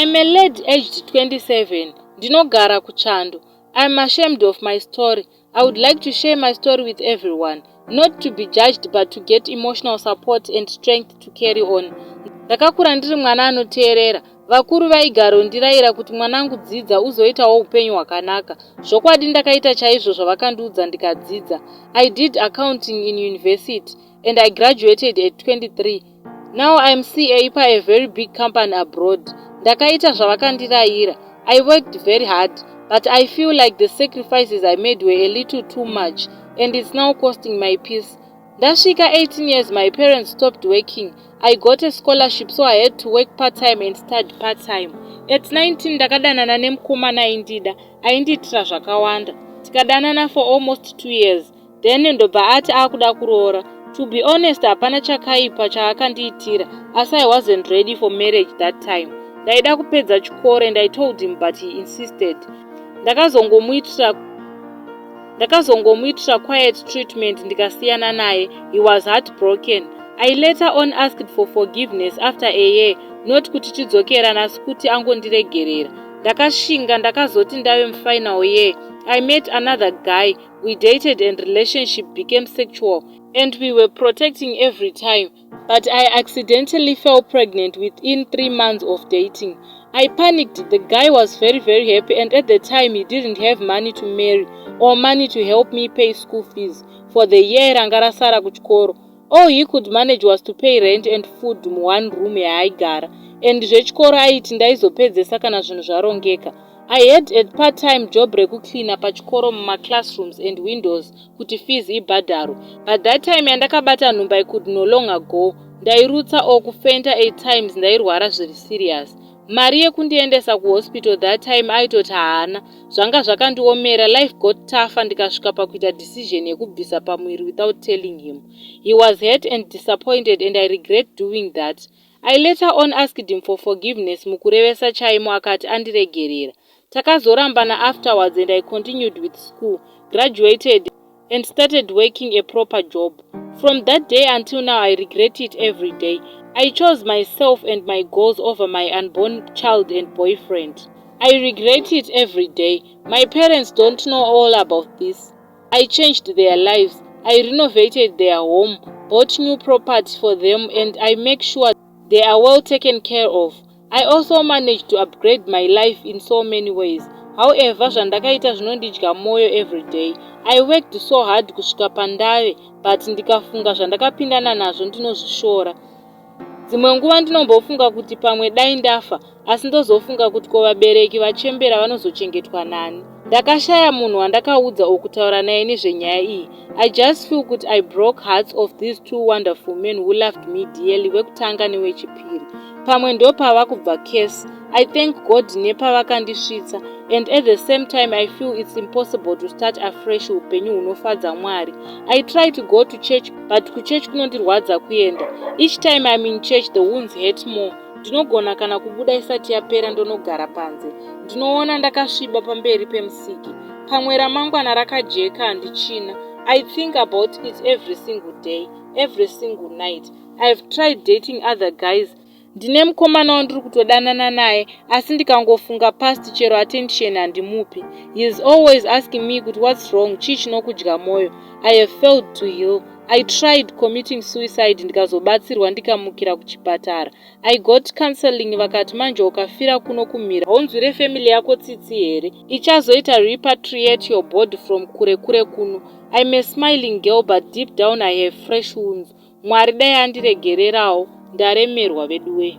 I'm a lady aged 27. Ndinogara kuchando. I'm ashamed of my story. I would like to share my story with everyone, not to be judged, but to get emotional support and strength to carry on. Ndakakura ndiri mwana anoteerera. Vakuru vaigarondirayira kuti, "Mwanangu, dzidza uzoitawo upenyu hwakanaka." Zvokwadi ndakaita chaizvo zvavakandiudza, ndikadzidza. I did accounting in university and I graduated at 23. Now I'm CA pa a very big company abroad. Ndakaita zvavakandirayira. I worked very hard, but I feel like the sacrifices I made were a little too much and it's now costing my peace. Ndasvika 18 years, my parents stopped working. I got a scholarship, so I had to work part-time and study part-time. At 19 ndakadanana nemukomana aindida, aindiitira zvakawanda. Tikadanana for almost 2 years, then ndobva ati akuda kuroora. To be honest, hapana chakaipa chaakandiitira, asi I wasn't ready for marriage that time. Ndaida kupedza chikoro and I told him, but he insisted. Ndakazongomuitira quiet treatment, ndikasiyana naye. He was heartbroken. I later on asked for forgiveness after a year, not kuti tidzokerana, asi kuti angondiregerera. Ndakashinga. Ndakazoti ndave mufinal year, I met another guy. We dated and relationship became sexual and we were protecting every time, but I accidentally fell pregnant within 3 months of dating. I panicked. The guy was very, very happy, and at the time he didn't have money to marry or money to help me pay school fees for the year ranga rasara kuchikoro. All he could manage was to pay rent and food muone room yaaigara, and zvechikoro aiti ndaizopedzesa kana zvinhu zvarongeka. I had a part-time job rekucleana pachikoro mumaclassrooms and windows kuti fees ibhadharwe, but that time yandakabata nhumbu, I could no longer go. Ndairutsa or kufenta at times. Ndairwara zviri serious. Mari yekundiendesa kuhospital that time aitoti haana. Zvanga zvakandiomera. Life got tougher. Ndikasvika pakuita decision yekubvisa pamuviri without telling him. He was hurt and disappointed and I regret doing that. I later on asked him for forgiveness mukurevesa chaimo, akati andiregerera. Takazorambana afterwards and I continued with school, graduated and started working a proper job. From that day until now, I regret it every day. I chose myself and my goals over my unborn child and boyfriend. I regret it every day. My parents don't know all about this. I changed their lives. I renovated their home, bought new property for them, and I make sure they are well taken care of. I also managed to upgrade my life in so many ways. However, zvandakaita zvinondidya mwoyo every day. I worked so hard kusvika pandave, but ndikafunga zvandakapindana nazvo, ndinozvishora. Dzimwe nguva ndinombofunga kuti pamwe dai ndafa, asi ndozofunga kuti ko vabereki vachembera vanozochengetwa nani? Ndakashaya munhu wandakaudza okutaura naye nezvenyaya iyi. I just feel kuti I broke hearts of these two wonderful men who loved me dearly, wekutanga newechipiri. Pamwe ndopava kubva case. I thank God nepavakandisvitsa, and at the same time I feel it's impossible to start afresh upenyu hunofadza Mwari. I try to go to church, but kuchurch kunondirwadza kuenda. Each time I'm in church, the wounds hurt more. Ndinogona kana kubuda isati yapera, ndonogara panze. Ndinoona ndakasviba pamberi pemusiki. Pamwe ramangwana rakajeka handichina. I think about it every single day, every single night. I have tried dating other guys. Ndine mukomana wandiri kutodanana naye, asi ndikangofunga past, chero attention handimupi. He is always asking me kuti, "What's wrong? Chii chinokudya mwoyo?" I have failed to heal. I tried committing suicide, ndikazobatsirwa, ndikamukira kuchipatara. I got counseling. Vakati, "Manje ukafira kuno kumhiri, haunzwire family yako tsitsi here ichazoita repatriate your body from kure kure kuno?" I'm a smiling girl, but deep down I have fresh wounds. Mwari dai andiregererawo. Ndaremerwa veduwe.